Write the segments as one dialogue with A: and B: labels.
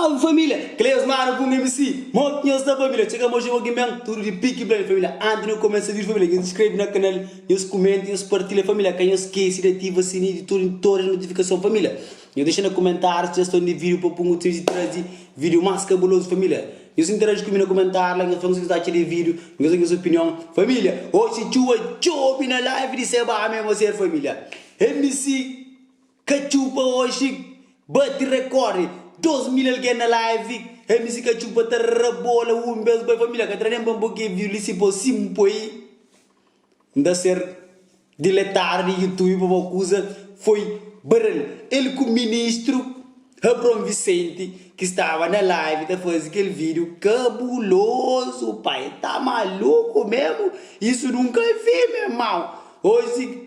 A: Salve família, Cleus Mano ku MC Mo ki nhos sta família, txega mo txega ki ben Tudu di piki blend família Antis nu kumesa vídeo família Nhos inskreve na kanal, nhos kumenta, nhos partilha família Ka nhos skese di ativa sininhu di tudu todas notifikason família Nhos dexa na kumentáriu sujeston di vídeo pa pun kontinua di traze vídeo más kabulozu família Nhos interaji ku mi na kumentáriu la, nhos fla-m kuzê ki nhos ta atxa di vídeo, nhos da nhos opinion família Oxi txuba txobi na live di Sebah mesmu ser família MC. Katxupa oxi bati rekorde 2000 algen na live MC Katxupa ta rabola un bes bai familia ka tra nen pa npo ke viu li si po si npoi nta ser diletadu di youtube pamo kuza foi baral el ku ministru Abron Vicente ki staba na live ta fazi kel video kabulozu pai ta maluku mesmu isu nunka vi me mau oxi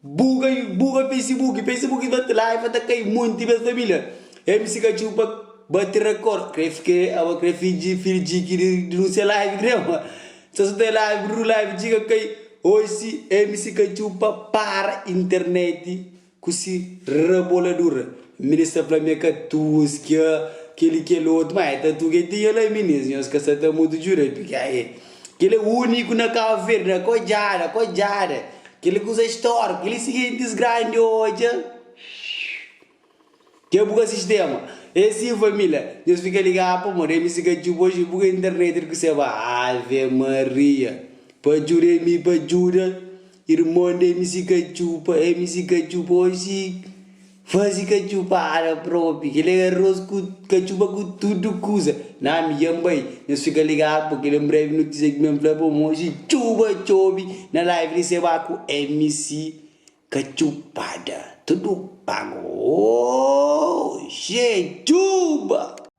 A: Buga buga Facebook, Facebook bati live ta kai monti bes familia. MC Katxupa bati record, kre kre aba kre finji finji ki denunsia live kre ma sa su ta live ru live txiga kai oxi MC Katxupa para internet ku si raboladura. Minis ta fla mi é ka tuskia keli kel otu ma é ta tuga tinha la minis nhos ka sa ta mutu djuda pike ae kel é uniku na Cabo Verde na kodjada kodjada. Kel kuza istóriku, kel sigintis grandi odja ke bu ka sistema. É si família, nhos fika ligadu pamodi ami si ka txuba oji bu ka internet di kuse ba Ave Maria pa djuda mi pa djuda irmon di ami si ka txupa ami si ka txupa oji Fazi katxupada propi, kel é arroz ku katxupa ku tudu kuza. Na mi dja N bai, nhos fika ligadu pa kel en brevi notísia ki ben fla pa oji txuba txobi na live di Seba ku MC Katxupada. Tudu pagu. Oxê txuba!